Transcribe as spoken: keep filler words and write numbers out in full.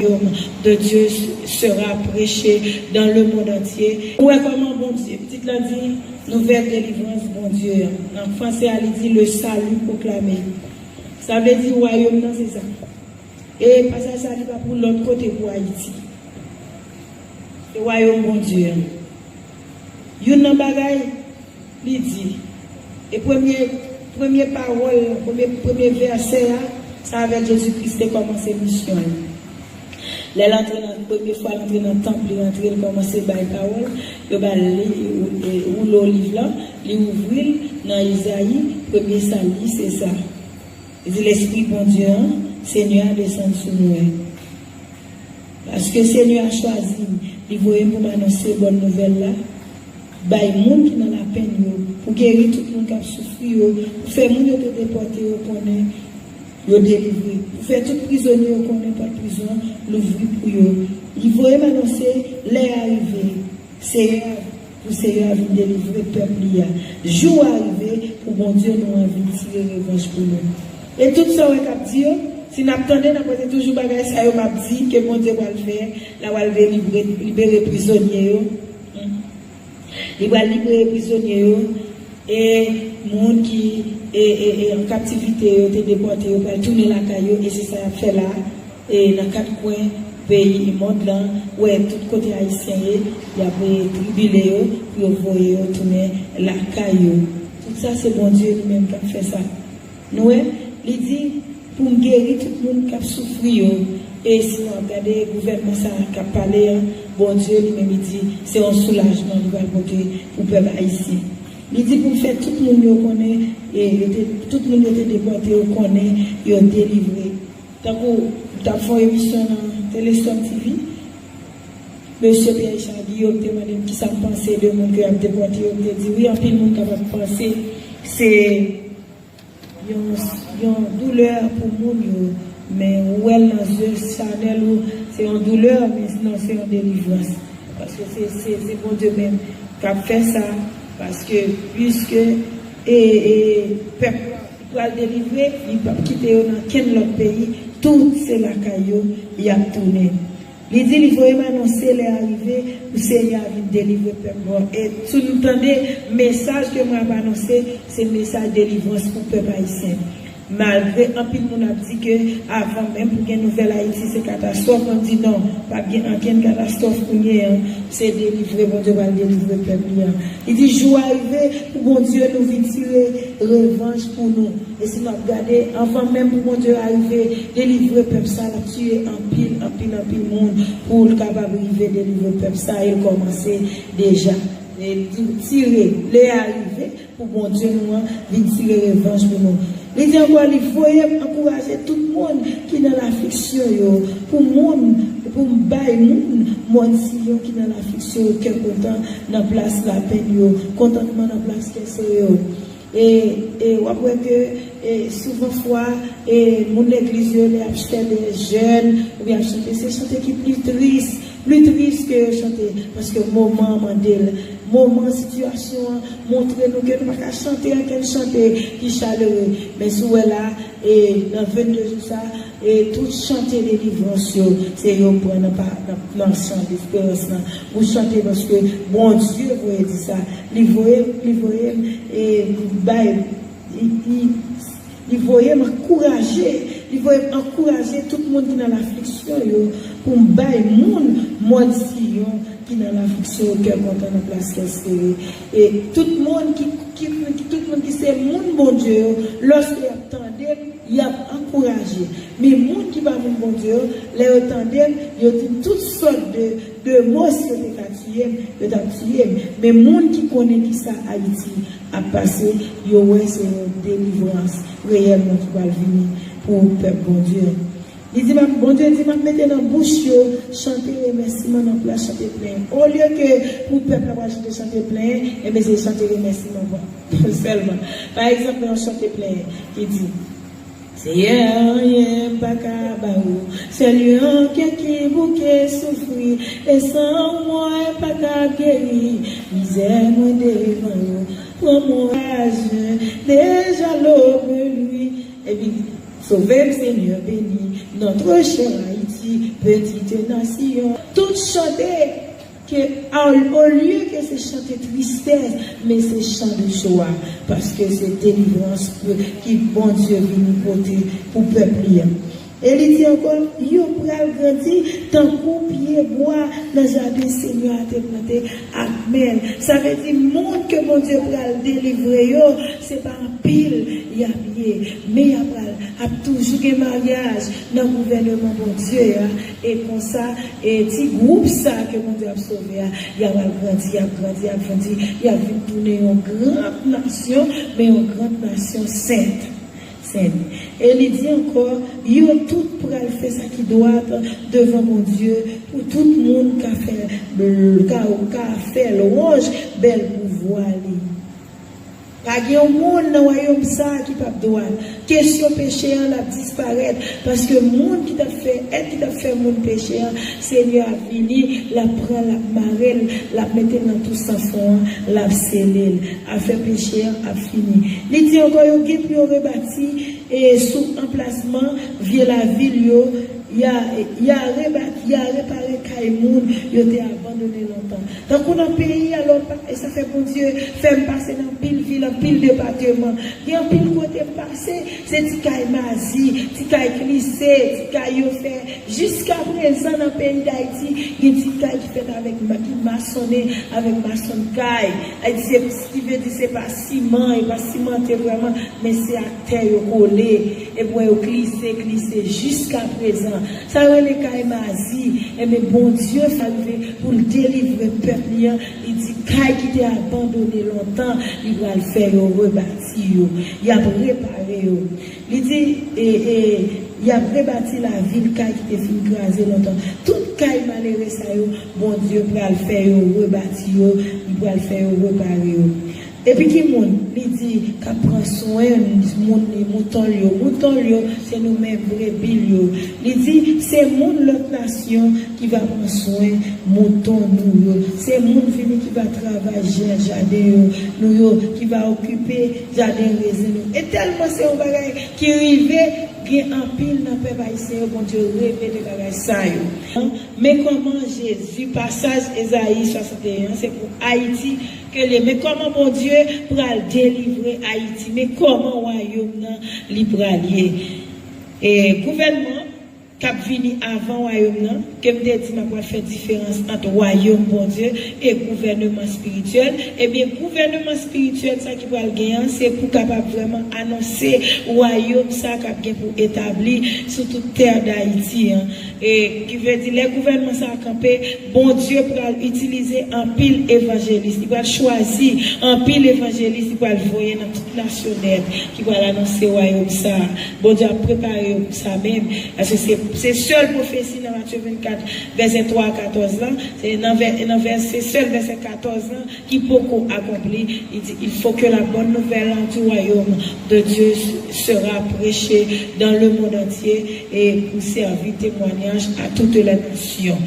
royaume de Dieu sera prêché dans le monde entier. Ou wè kòman Bondye, tit la di, nouvèl delivrans Bondye an. Nan franse a, li di, le salut proclamé. Sa vle di, wayòm nan, se sa. E pasaj sa, li pa pou lòt kote, pou Ayiti. Se wayòm Bondye an. Youn nan bagay, li di, e premye, premye pawòl, premye, premye vèsè a, se avèk Jezi Kris te kòmanse misyon l. Lè l antre nan, premye fwa l antre nan tanp, li rantre, li kòmanse bay pawòl, yo ba l li, e, woulo liv la, li ouvri l nan Izayi, premye sali, se sa. Li di, Lespri Bondye an, Senyè a desann sou mwen. Paske Senyè a chwazi m, li voye m pou m anonse bòn nouvèl la, bay moun ki nan lapenn yo, pou geri tout moun k ap soufri yo, pou fè moun yo te depòte yo konnen yo delivre, pou fè tout prizonye yo konnen pòt prizon louvri pou yo. Li voye m anonse lè a rive, Seyè a, pou Seyè a vin delivre pèp li a. Jou a rive pou Bondye nou an vin tire revanj pou nou. E tout sa w wè k ap di yo, si n ap tande, n ap wè se toujou bagay sa yo m ap di ke Bondye pral fè, l a pral delivre, libere prizonye yo. Hmm. Li pral libere prizonye yo, e moun ki, e, e, e, an kaptivite yo te depòte yo pral tounen lakay yo, e se sa y ap fè la, e nan kat kwen peyi mond lan, wè tout kote Ayisyen ye, y ap, e, tribile yo pou yo voye yo tounen lakay yo. Tout sa se Bondye li menm k ap fè sa. Nou wè, li di, pou m geri tout moun k ap soufri yo. E si w ap gade gouvènman sa a k ap pale an, Bondye li menm li di, se yon soulajman li pral pote pou pèp ayisyen. Li di pou m fè tout moun yo konnen, e yo te, tout moun yo te depòte yo konnen yo delivre. Tankou m t ap fè yon emisyon nan Telestan T V, mesye Pierre Richard Guillaume te mande m kisa m panse de moun ke y ap depòte yo, m te di wi, anpil moun kapab panse se yon, yon doulè pou moun yo, men ou wè l nan zye chanèl ou, se yon doulè, men non, se yon delivrans. Paske se, se, se Bondye menm k ap fè sa, paske, piske, e, e, pèp la pral delivre, li p ap kite yo nan kenn lòt peyi, tout se lakay yo, y ap tounen. Li di li voye m anonse lè a rive pou Senyè a vin delivre pèp mwen. E si nou tande mesaj ke mwen ap anonse, se mesaj delivrans pou pèp ayisyen. Malgre anpil moun ap di ke avan menm pou gen nouvèl Ayiti se katastwòf, mwen di non, p ap gen ankenn katastwòf kounye an, se delivre Bondye pral delivre pèp li an. Li di jou a rive pou Bondye nou vin tire revanj pou nou. E si n ap gade, anvan menm pou Bondye arive delivre pèp sa, l ap tiye anpil, anpil, anpil moun pou l kapab rive delivre pèp sa, e l kòmanse deja. E li tire, lè a rive pou Bondye nou an vin tire revanj pou nou. Li di ankò, li voye m ankouraje tout moun ki nan lafliksyon yo, pou moun, pou m bay moun mòn Siyon ki nan lafliksyon yo kè kontan nan plas lapenn yo, kontantman nan plas kè sere yo. E, e w ap wè ke, e, souvan fwa, e, moun legliz yo, lè y ap chante jèn, oubyen y ap chante, se chante ki pli tris, pli tris ke yo chante, paske moman an mande l. Moman, sitiyasyon an montre nou ke nou pa ka chante ankenn chante ki chalere. Men si w wè la, e, nan vennde jou sa, e tout chante delivrans yo, se yo m pran nan pa, nan, nan chan desperans lan. Pou chante paske Bondye voye di sa. Li voye, li voye, e, bay, li, li, li voye m ankouraje, li voye m ankouraje tout moun ki nan lafliksyon yo, pou m bay moun mòn Siyon ki nan lafliksyon yo kè kontan nan plas kè sere. E tout moun ki, ki, ki, tout moun ki se moun Bondye yo, lòske y ap tande m, y ap ankouraje. Men moun ki pa moun Bondye yo, lè yo tande m, yo di m tout sòt de, de mo, si yo te ka tiye m, yo t ap tiye m. Men moun ki konnen kisa Ayiti ap pase, yo wè se yon delivrans reyèlman ki pral vini pou pèp Bondye. Li di, m ap, Bondye di, m ap mete nan bouch yo chante remèsiman nan plas chante plenyen. Olye ke pou pèp la pral chante, chante plenyen, enben se chante remèsiman sèlman. Pa egzanp, nan yon chante plenyen ki di, Seyè, anyen m pa ka ba ou, sèl yon kè ki bouke soufri, e san ou mwen pa ka geri, mizè mwen devan ou, pran mwen raje, deja lobelwi, epi sove m, Senyè, beni notre chère Ayiti. Petite nation. Tout chante ke, olye ke se chante tristès, men se chan de jwa, paske se delivrans ki Bondye vini pote pou pèp li an. E li di ankò, yo pral grandi tankou pye bwa nan jaden Senyè a te plante ak men l. Sa vle di, moun ke Bondye pral delivre yo, se pa anpil y ap ye, men y ap pral, ap toujou gen maryaj nan gouvènman Bondye a, e konsa, e ti gwoup sa ke Bondye ap sove a, y ap al grandi, y ap grandi, y ap grandi, y ap vin tounen yon gran nasyon, men yon gran nasyon sent. Sent. E li di ankò, yo tout pral fè sa ki dwat devan Bondye, pou tout moun ka fè, ka, ka fè lwanj bèl pouvwa li. Pa gen yon moun nan wayòm sa a ki p ap dwat. Kesyon peche an, l ap disparèt, paske moun ki t ap fè, èt ki t ap fè moun peche an, Senyè a vini, l ap pran, l ap mare l, l ap mete l nan tou san fon an, l ap sele l. Afè peche an ap fini. Li di ankò, yo gen pou yo rebati, e, sou anplasman vye lavil yo, y a, y a rebati, y a repare kay moun yo te abandone lontan. Tankou nan peyi a, lè w pa, e sa fè Bondye fè m pase nan anpil vil, anpil depatman. Gen anpil kote m pase, se ti kay mazi, ti kay klise, ti kay yo fè jiska prezan nan peyi Dayiti. Gen ti kay ki fèt avèk ma-, ki masonnen avèk masonn kay. Ay di se, ki vle di se pa siman, e pa simante vrèman, men se ak tè yo kole, epi wè yo klise, klise jiska prezan. Sa yo rele kay mazi, enben Bondye fè rive pou l delivre pèp li an, li di kay ki te abandone lontan, li pral fè yo rebati yo, y ap repare yo. Li di, e, e, y ap rebati lavil kay ki te fin kraze lontan. Tout kay malere sa yo, Bondye pral fè yo rebati yo, li pral fè yo repare yo. Epi ki moun? Li di, k ap pran swen moun li, mouton l yo. Mouton l yo, se nou menm, brebi l yo. Li di, se moun lòt nasyon ki va pran swen mouton nou yo. Se moun vini ki va travay ja-, jaden yo, nou yo, ki va okipe jaden rezen nou. E tèlman se yon bagay ki rive, gen anpil nan pèp ayisyen yo, Bondye revele bagay sa yo. Men kòman Jezi, pasaj Ezayi swasanteyen an, se pou Ayiti ke l ye. Men kòman Bondye pral delivre Ayiti. Men kòman wayòm nan li pral ye. E gouvènman k ap vini avan wayòm nan, ke m te di m ap pral fè diferans ant wayòm Bondye e gouvènman espirityèl, ebyen, gouvènman espirityèl sa ki pral gen an, se pou kapab vrèman anonse wayòm sa k ap gen pou etabli sou tout tè Dayiti an. E ki vle di, lè gouvènman sa a kanpe, Bondye pral itilize anpil evanjelis. Li pral chwazi anpil evanjelis, li pral voye nan tout nasyon nèt, ki pral anonse wayòm sa a. Bondye ap prepare yo pou sa menm. Paske se, se sèl pwofesi nan Matye vennkat, vèsè twa a katòz lan, se nan vè-, nan vè-, se sèl vèsè katòz lan ki poko akonpli. Li di, il faut que la bonne nouvelle du royaume de Dieu sera prêchée dans le monde entier et pour servir témoignage à toutes les nations.